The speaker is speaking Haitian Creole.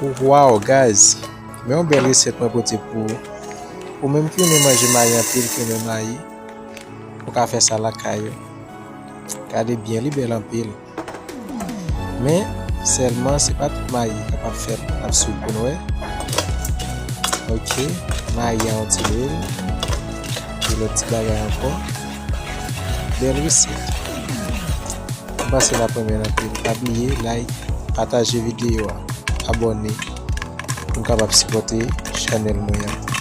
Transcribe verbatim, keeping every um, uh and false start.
Wow, guys! Men yon bèl resèt mwen pote pou ou. Ou menm ki renmen manje mayi anpil, ki renmen mayi, ou ka fè sa lakay ou. Gade byen, li bèl anpil. Men, sèlman, se pa tout mayi ki kapab fèt. N ap swiv pou n wè. Ok, mayi a yon ti lwil. Epi lòt ti bagay ankò. Bèl resèt. M panse n ap renmen l anpil. Pa bliye, like, pataje videyo a, abòne pou n kapab sipòte chanèl mwen an.